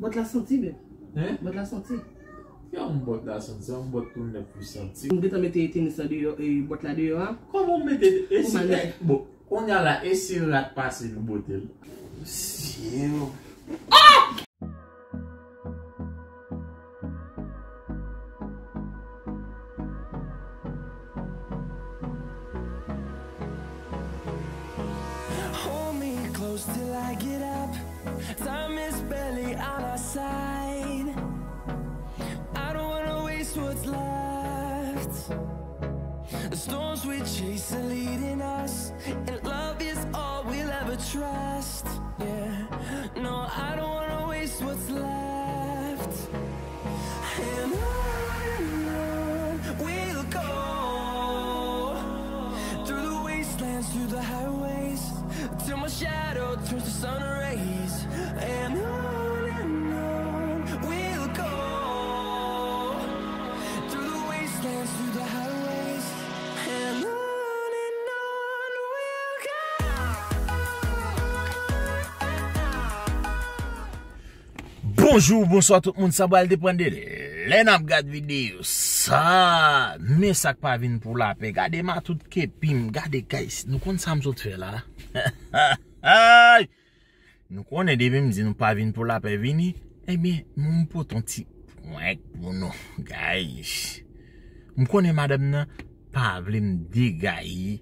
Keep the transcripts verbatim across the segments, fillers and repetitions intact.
Bòt la santi, bèb. Hein? Bòt la santi. Yon bòt la santi, yon bòt tou nèf li santi. M gentan mete tenis la deyò, e, bòt la deyò a. Kòman w mete, e si, e, bon, kounye a la, e si rat pase nou bote l? Sye. Hold me close till I get up. Time is barely on our side. I don't wanna waste what's left. The storms we chase are leading us, and love is all we'll ever trust. Yeah, no, I don't wanna waste what's left. And on and on we'll go, through the wastelands, through the highways, till my shadow turns to sun rays. And on and on we'll go, through the wastelands, through the highways, and on and on we'll go. Bonjou, bonswa tout moun, sa pral depann de lè n ap gad videyo sa. Men sa k pa vin pou lapè, gade matout kepi m, gade guys, nou konn sa m sot fè la. Ay! Nou konnen depi m di nou pa vin pou lapè vini, ebyen, m pote yon ti prank pou nou, guys. M konnen madanm nan pa vle m degaye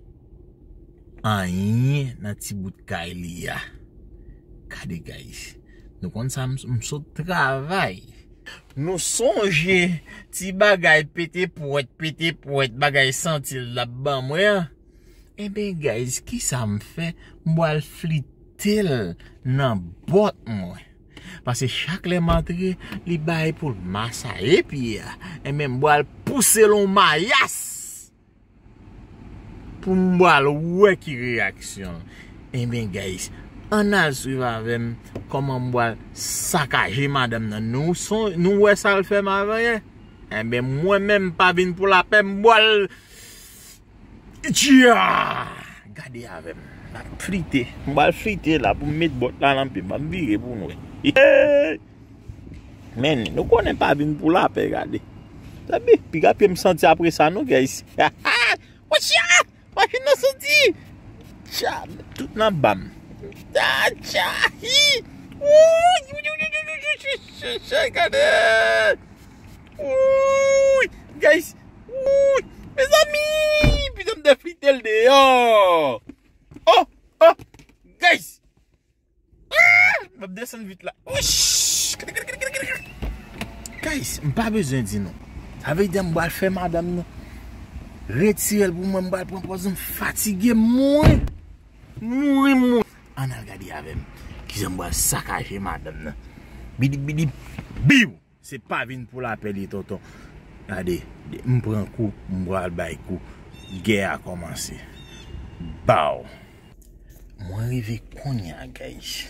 anyen nan ti bout kay li a. Gade, guys. Nou konn sa, m, m sot travay. Nou sonje ti bagay pete pwèt, pete pwèt, bagay santi l ap ban mwen an. Enben, guys, kisa m fè? M pral flite l nan bòt mwen. Paske chak lè m antre, li bay pou l masaye pye a. Enben, m pral pouse l yon mayas pou m pral wè ki reyaksyon l. Enben, guys, ann al swiv avè m kòman m pral sakaje madanm nan. Nou son, nou wè sa l fè m avanyè? Enben, mwen menm, m pa vin pou lapè, m pral Tcha! Gade avè m. M ap flite. M pral flite la pou m met bòt la nan pye m. M ap vire pou nou wè. Men, nou konnen pa vin pou lapè, gade. Sabi, piga pye m santi apre sa, non, guys. Wotcha! Machin nan santi! Tcha! Tout nan ba m. Tcha! Tcha! Hi! Wouy! Gade! Wouy! Guys! Wouy! Mezanmi! Pito m te flite l deyò! Oh! Oh! Guys! Ah! M ap desann vit la. Wouch! Guys, m pa bezwen di nou. Sa vle di m pral fè madanm nan retire l pou mwen, m pral pran pòz m fatige, m mouri. M mouri, m mouri. Ann al gade avè m. Kijan m pral sakaje madanm nan. Bidip, bidip, biw! Se pa vin pou lapè li, tonton. Gade, m pran kou, m pral bay kou. Gè a kòmanse. Baw. Mwen rive kounye a, guys.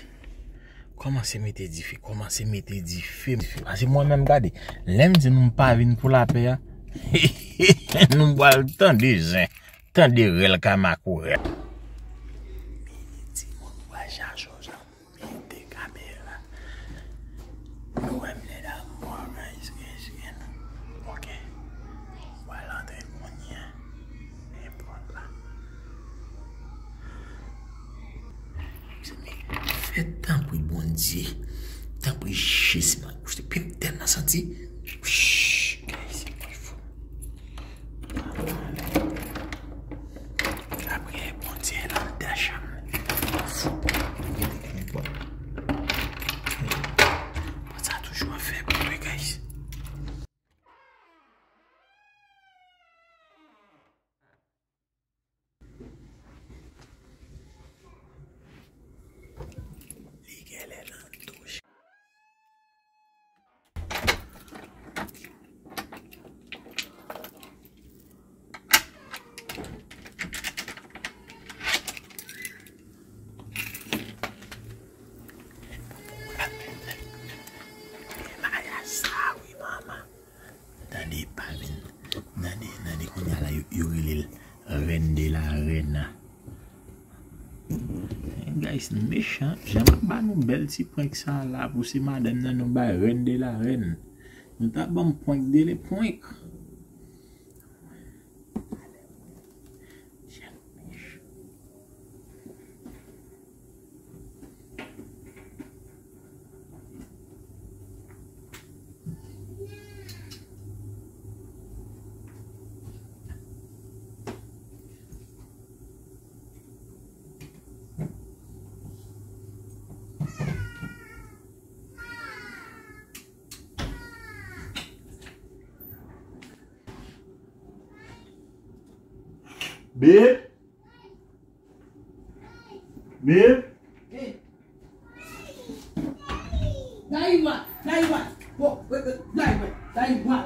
Kòmanse mete dife, kòmanse mete dife. Paske mwen menm, gade, lè m di nou m pa vin pou lapè a, nou pral tande zen, tande rèl ka makorèl. Mete kamera. Nou wè m lè damò, guys, guys, guys. Ok. Mwen antre kounye a. Nenpòt la. Mezanmi, fè tanpri Bondye. Tanpri Jezi, mwen kouche pye m tèlman santi. Shh, guys, mwen fou. Lapriyè Bondye nan dachanm. Sa toujou ap fè bri, guys. Li genlè nan douch. Mayas la wi, manman. Tande, pa vin. Tande, tande, kounye a la, yo, yo rele l Reine de la Reine. Gade Mechan, jan m ap ba nou bèl ti prank sa a la pou se madanm nan nou bay reine de la reine. Nou ta ban m prank de le prank. Babe. Babe. Hey. Daiwa, Daiwa. Bon, wait, wait, Daiwa, Daiwa,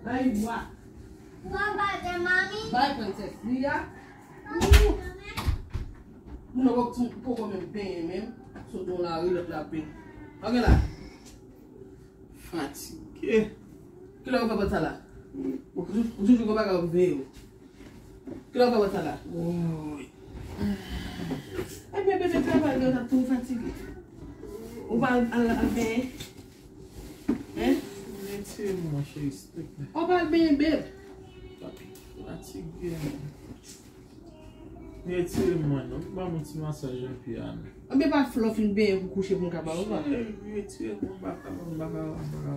Daiwa. Papa, the mommy. Bye, princess. Lia. Ooh. Moun nan wòk tou poko menm benyen menm. Sot nan lari, lòt la pen. Ok la. Fatige. Kilè w fè bòt sa la? Ou tou- ou toujou gon bagay w veye w. Kilè w fè bòt sa la? Woy. Ebyen, bebe, travay la, w t ap tou fatige. Ou pa al, al, al benyen? Hein? Retire mwen, cheri, silvouplè. Ou pa al benyen, bebe? Fatige, man. Retire mwen non. Ban m yon ti masaj nan pye a non. Anben pa flò fin benyen pou kouche pou m ka ba ou pa. Cheri, retire mwen, m pa ka, m pa ka, m pa ka.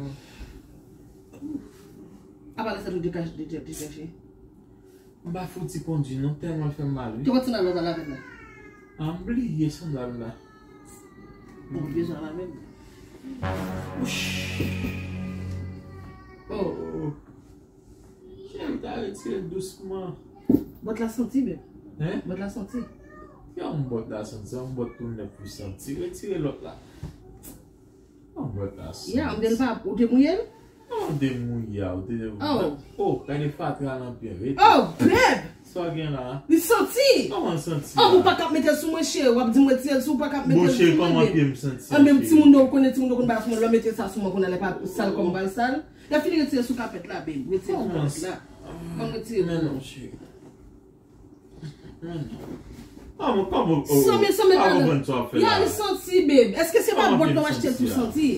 Apa lè sa tou dekache, dekache. M pa fouti kondwi non, tèlman l fè m mal wi. Te pran sandal la lavé la. A m bliye sandal la. Bon, bliye sandal la menm. Wouch. Oh, oh, oh. Cheri, ta retire l dousman. Bòt la santi, bebe. Hein? Bòt la santi. Yon bòt la santi, se yon bòt tou nèf pou santi. Retire lòt la. Yon bòt la santi. Ya, m te pa, ou te mouye l? Non, ou te mouye a, ou te. Oh. Oh, gade fatra nan pye, rete. Oh, bebe! Sa w gen la? Li santi! Kòman l santi la? Oh, ou pa ka mete l sou mwen, cheri. W ap di m retire l sou, ou pa ka mete l sou mwen, bebe. Bon, cheri, kòman pye m santi a, cheri? Anben, timoun yo konnen, timoun yo konn bagay sou mwen. Lè w mete sa sou mwen, kounye a lè pa sal kòm ou pral sal. Lè fini retire sou kapèt la, babe. Retire sou kapèt la. Ban m retire. Men non, cheri. Men non. Kòman, kòman, oh, sanble, sanble pa konprann sa w ap fè la. Ya, li santi, babe. Èske se pa bòt la w achte l pou santi?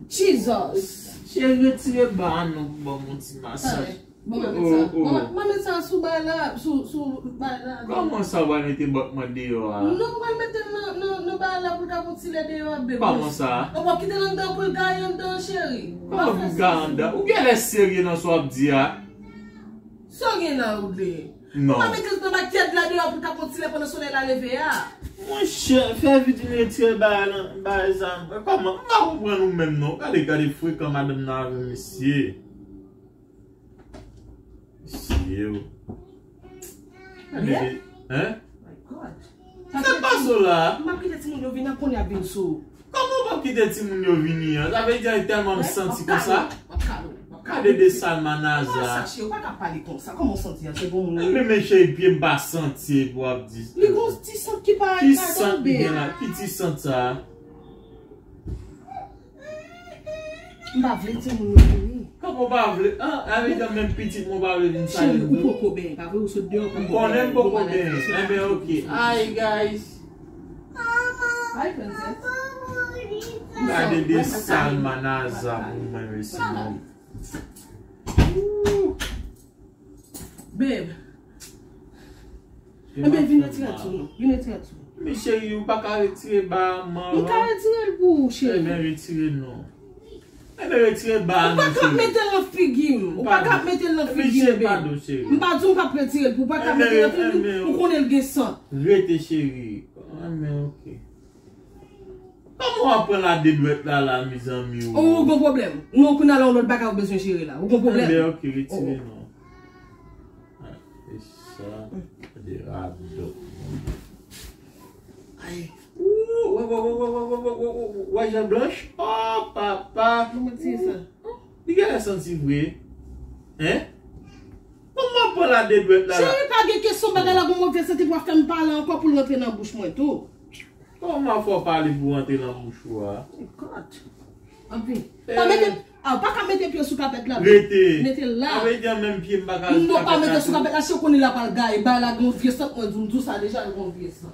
Jesus. Cheri, retire ba a non pou ban m yon ti masaj. Bon, mwen met sa. Oh, oh. Mwen, mwen met sa sou ba la, sou, sou ba la. Kòman sa w al mete bòt mwen deyò a? Non, mwen met nan, nan, nan ba la pou l ka pran ti lè deyò a, bebe. Kòman sa? Ou pa kite l anndan pou l gaye anndan, cheri. Kòman pou l gaye anndan? Ou genlè serye nan sa w ap di a? Sa w gen la, Woodley? Non. Ou pa mete l nan bakèt la deyò pou l ka pran ti lè pandan solèy la leve a? Monchè, fè vit vin retire bagay nan, bagay sa. Kòman? M pa konprann ou menm non. Gade, gade frekan madanm nan avè misye. Mesye yo. Gade, hein? My God. Sa k pase w la? M ap kite timoun yo vini, ap konnen y ap vin sou ou. Kòman w p ap kite timoun yo vini an? Sa vle di a tèlman m santi konsa? M ap kale w, m ap kale w. Gade de sal manaza. Kòman sa, cheri? Ou pa ka pale konsa. Kòman w santi an? Se bon moun. Ebyen, men cheri, pye m pa santi pou w ap di. Li gon ti sant ki pa... Ki sant ki gen la? Ki ti sant sa? M pa vle timoun yo vini. Kòman w pa vle? An, avè jan menm pitit mwen pa vle vin salye m tou. Cheri, ou poko benyen, pa vre? Ou sot deyò pou... M konnen m poko benyen. Enben, ok. Hi, guys. Hi, princess. Gade de sal manaza pou mwen, mesye. Ooh. Babe. Ebyen, vin retire tou non. Vin retire tou. Men cheri, ou pa ka retire ba a, man. M ka retire l pou ou, cheri. Ebyen, retire non. Ebyen, retire ba a non, cheri. Ou pa ka mete l nan figi m. Ou pa ka mete l nan figi m, babe. M pa di w m p ap retire l pou ou. Ou pa ka mete l nan figi m. Ou konnen l gen sant. Rete, cheri. Ebyen, ok. Kòman w ap pran la de dwèt la la, mezanmi, o? Oh, ou gon pwoblèm. Non, kounye a la, yon lòt bagay ou bezwen jere la. Ou gon pwoblèm. Enben, ok, retire non. Ah, e sa, de radòt. Ay. Ooh, wè, wè, wè, jan blanch. Oh, papa. Kòman ti sa? Li genlè santi vre. Hein? Kòman w ap pran la de dwèt la la? Cheri, pa gen kesyon, bagay la gon move santi pou ap fè m pale ankò pou l rantre nan bouch mwen tou. Kòman fò w pale pou rantre nan bouch ou a? Ekòt. Anpi. Pa mete, a, pa ka mete pye sou kapèt la. Rete. Mete l la. Sa vle di menm pye m pa ka sou kapèt la. Non, pa mete sou kapèt la, si w konnen l ap al gaye. Bagay la gon vye sant, mwen di w, m di w sa deja, l gon vye sant.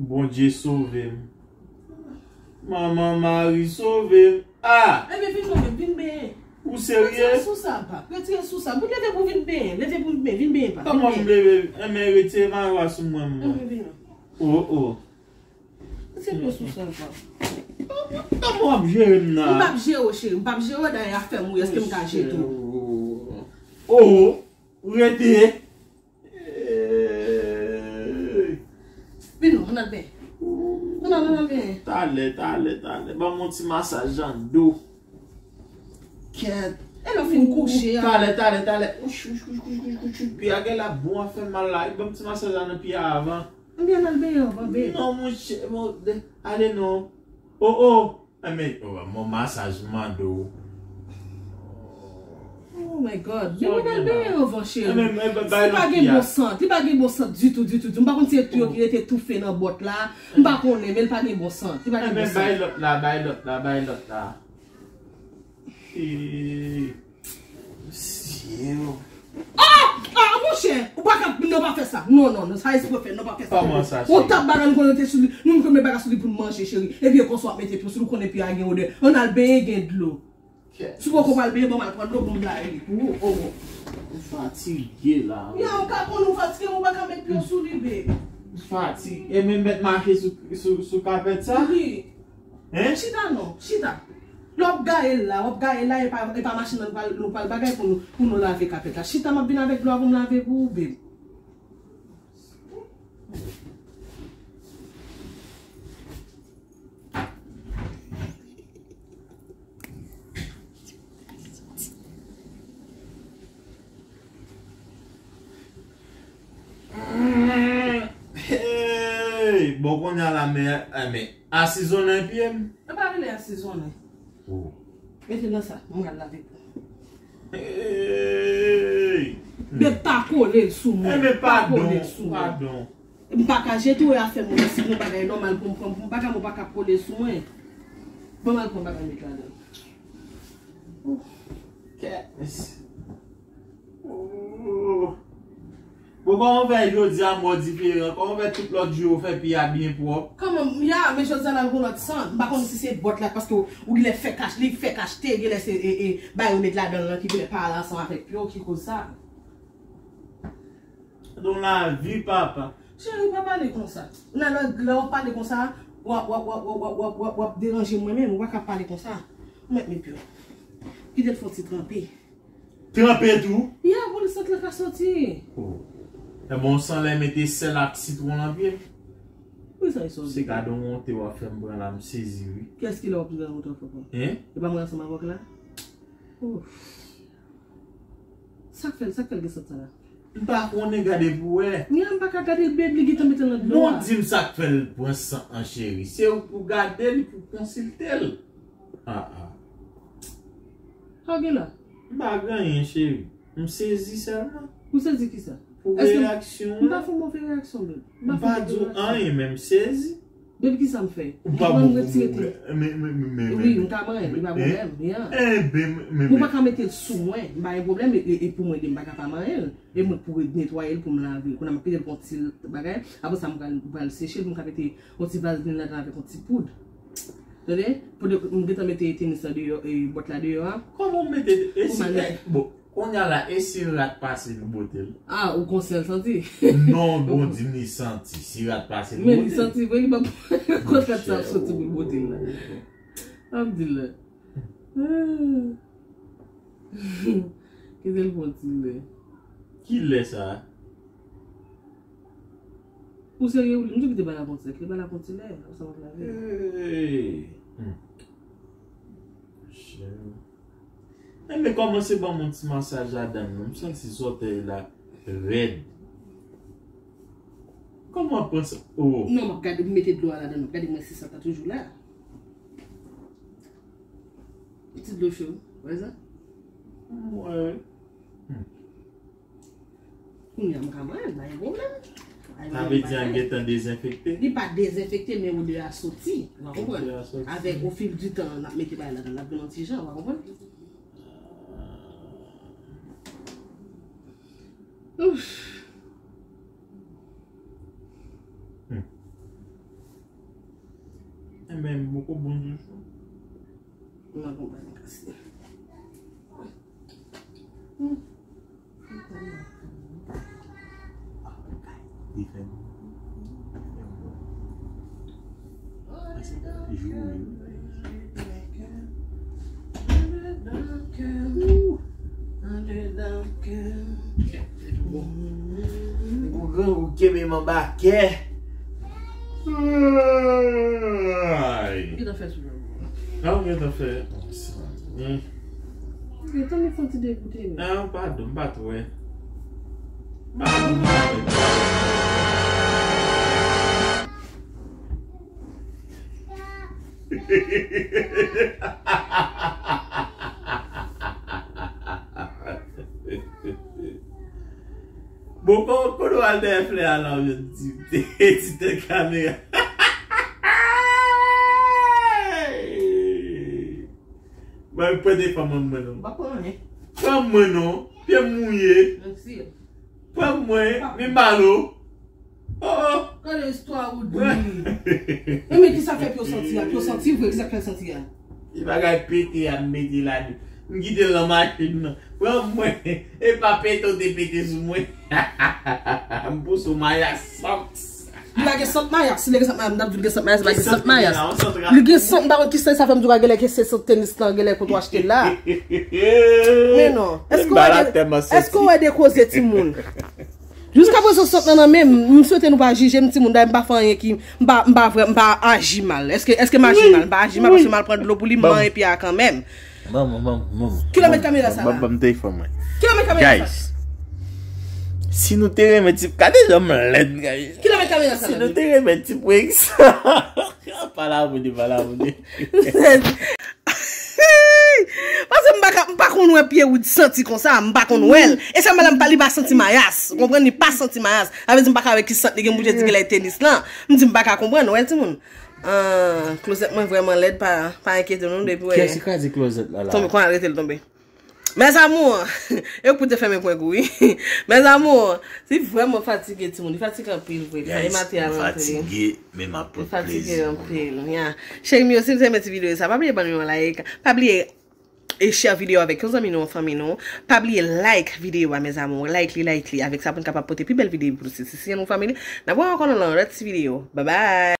Bondye sove m. Manman Mari sove m. Ah! Ebyen, vin non, vin benyen. Ou serye? Retire sou sa, pap. Retire sou sa. Pou leve pou vin benyen. Leve pou vin benyen. Vin benyen, pap. Kòman m leve? Enben, retire mayo a sou mwen, mwen. Enben, vin non. Oh, oh. Retire sou sa, pap. Kòman w ap jere m nan? M p ap jere w, cheri. M p ap jere w, dayè afè m ou ye, èske m ka jete w? Oh, oh. Rete. Hey. Vin non, ann al benyen. Ann al, ann al benyen. Talè, talè, talè. Ban m yon ti masaj nan do. Kèt. E lè w fin kouche a. Talè, talè, talè. Ouch, ouch, ouch, ouch, ouch, ouch, ouch. Pye a gen lè ap bon, ap fè mal la. Ban m ti masaj la nan pye a avan. Ebyen, ann al benyen avan, babe. Non, monchè, ale non. Oh, oh. Enben, oh, mon masaj mande w. Oh my God. Sa w gen la? Ann al benyen anvan, cheri. Enben, enben, bay lòt pye a. Li pa gen bon sant. Li pa gen bon sant ditou, ditou, ditou. M pa konn si se tou yo ki rete toufe nan bòt la. M pa konnen, men li pa gen bon sant. Li pa gen bon sant. Enben, bay lòt la, bay lòt la, bay lòt la. Ee. Mesye. Ah! Ah, monchè! Ou pa ka, non, pa fè sa. Non, non, non, sa espre fè, non, pa fè sa. Kòman sa, cheri? Ou tap bagay, nou konnen te sou li, nou, nou konn met bagay sou li pou n manje, cheri. Epi e konsa w ap mete pye w sou li, ou konnen pye a gen odè. Ann al benyen, gen dlo. Kèt. Si w poko pral benyen, ban m al pran dlo pou m lave li pou ou. Oh, oh. M fatige la. Ya, ou ka konn ou fatige, ou pa ka met pye w sou li, babe. M fatige. E men mèt mache sou, sou, sou kapèt sa? Wi. Hein? Chita non, chita. Lè w ap gaye l la, w ap gaye l la, e pa, e pa machin nan nou pral, nou pral bagay pou nou, pou nou lave kapèt la. Chita, m ap vin avèk dlo a pou m lave pou ou, babe. Hey! Bon, kounye a la, men, men, asizonnen pye m. Yo pa vle asizonnen. Oh. Mete nan sa, mwen al lave pou. Hey! Bèt pa kole l sou mwen. Enben, pa kole l sou mwen. Padon, padon. M pa ka jete w afè mwen, si gon bagay nòmal pou m pran, pou m pa ka, m pa ka kole l sou mwen. Bon, m al pran bagay met ladan. Kèt. Oh. Bon, kòman w fè jodi a mò diferan? Kòman w fè tout lòt jou yo fè pye a byen pwòp? Kòman, ya, men jodi a l al gon lòt sant. M pa konn si se bòt la, paske ou, ou genlè fè kach, li fè kachte, genlè se, e, e, bagay yo met ladan l lan ki genlè pa al ansanm avèk pye w ki koz sa. Don lavi, papa. Cheri, pa pale konsa. Nan lè, lè w ap pale konsa, w ap, w ap, w ap deranje mwen menm, ou pa ka pale konsa. Ou mèt met pye w. Kite l fè yon ti tranpe. Tranpe tou? Ya, pou l sant lan ka soti. Oh. Ebyen, w sanlè mete sèl ak sitwon nan pye m. Wi, sa e sòt. Se gade yon wonte w ap fè m pran la, m sezi, wi. Kiyès ki la w ap pran wonte w ap fè pran? Hein? E pa mwen ansanm avè w la? Oh. Sa k fè l, sa k fè l gen sant sa la? M pa konnen, gade pou wè. Nya, m pa ka gade l, babe, li gentan mete l nan dlo a. Non, di m sa k fè l pran sant an, cheri. Se ou pou gade l, pou konsilte l. Ah, ah. Sa w gen la? M pa gen anyen, cheri. M sezi sèlman. Ou sezi kisa? Pou reyaksyon an. M pa fè w move reyaksyon, babe. M pa di w anyen, men m sezi. Babe, kisa m fè? Ou pa bon pou mwen. Men, men, men, men, wi, m ka manyen l, li pa pwoblèm. Enben, men, men. Ou pa ka mete l sou mwen, m pa gen pwoblèm, e, e, e pou mwen, m pa ka pa manyen l. E mwen pou netwaye l, pou m lave l. Kounye a m ap kite l pou yon ti bagay. Apre sa, m pral, m pral seche l, pou m ka mete yon ti vazlin ladan avèk yon ti poud. Tande? Pou de, m gentan mete tenis lan deyò, e bòt la deyò a. Kòman w mete, e si, e, bon, kounye a la, e si rat pase, nou bote l? Ah, ou konsèl santi? Non, bon, di m li santi. Si rat pase, nou bote l. Men li santi vre, li pa konn rat sa ap soti pou l bote l la. M ap di l la. Ah. Kite l pran ti lè. Ki lè sa? Ou serye, ou li? M di w kite bal la pran ti lè, kite bal la pran ti lè, ou sa w ap lave. Hey! Hmm. Chen. Enben, kòmanse ban m yon ti masaj ladan l non. M santi zòtèy la rèd. Kòman w ap pran sa? Oh. Non, m ap gade, m mete dlo a ladan l, m ap gade mwen si sa ta toujou la. Ti dlo cho, wè sa? Mwen. Hmm. Kounye a m ka manyen l, pa gen pwoblèm. Sa vle di an gentan dezenfekte? Li pa dezenfekte, men odè a soti. Ou konprann? Odè a soti. Avèk, au fil du temps, n ap mete bagay ladan l, l ap vin yon ti jan, ou konprann? Ouf. Hmm. Li poko bon ditou. Mwen konprann kase. Li fè m. Li fè m bon. Mwen se joure wi. Andedan kè. Li gon grangou kenbe m anba kè. Ay. Ki ta fè sou janm? Sa w gentan fè? Hmm. Gentan m santi degoute wi. Ah, padon, m pa t wè. M pa t wè. Bon, kon, kote w al dèyè flè a la, ou jwenn ti, ti, ti tèt kamera? Mwen, pran telefòn mwen non. M pa pran anyen. Pran mwen non. Pye m mouye. Mèsi. Pran mwen, men balo. Oh, oh. Gade istwa ou di. E men ki sa fè pye w santi a? Pye w santi vre, ki sa fè l santi a? Se bagay pete a m mete la. M kite l nan machin nan. Pran mwen. E pa pete w te pete sou mwen. M pouse w mayas sant. Li pa gen sant mayas. Si li gen sant mayas, m t ap di l gen sant mayas, li pa gen sant mayas. Li gen sant, m pa konn ki sant sa fè m di w genlè ke se sant tenis lan, genlè kote w achte l la. Men non. Èske w wè de, èske w wè de koze timoun? Jiskaprezan sant lan nan men m, m swete nou pa jije m timoun, dayè m pa fè anyen ki, m pa, m pa vrè, m pa aji mal. Èske, èske m aji mal? M pa aji mal paske m al pran dlo pou li, m manyen pye a kanmenm. Ban mwen, ban mwen, ban mwen. Kilomèt kamera sa la? Ban m telefòn mwen. Kilomèt kamera sa? Guys, si nou te renmen ti, gade jan m lèd, guys. Kilomèt kamera sa la? Si nou te renmen ti prank sa. Pale abone, pale abone. Paske m pa ka, m pa konn wè pye Wood santi konsa, m pa konn wè l. E sa m pa, li pa santi mayas. Ou konprann, li pa santi mayas. Sa vle di m pa ka wè ki sant li gen pou te di genlè tenis lan. M di m pa ka konprann, wè timoun. Ah, klozèt mwen vrèman lèd, pa, pa enkyete nou depi wè. Kiyès ki kraze klozèt la la? Tonbe, kon al rete l tonbe. Mes amours, e pou te fèmen pwen gou wi. Mes amours, li vrèman fatige timoun, li fatige anpil vre. Li fatige maten a rantre. Fatige, men m ap pran plezi. Li fatige anpil, ya. Cheri m yo, si nou te renmen ti videyo sa, pa bliye ban nou yon like, pa bliye e share videyo avèk yon zanmi nou, yon fanmi nou. Pa bliye like videyo a, mes amours. Like li, like li. Avèk sa, pou n kapab pote pi bèl videyo pou nou. Si, si, si, nou fanmi, n ap wè ankò nan lòt ti videyo. Bye bye.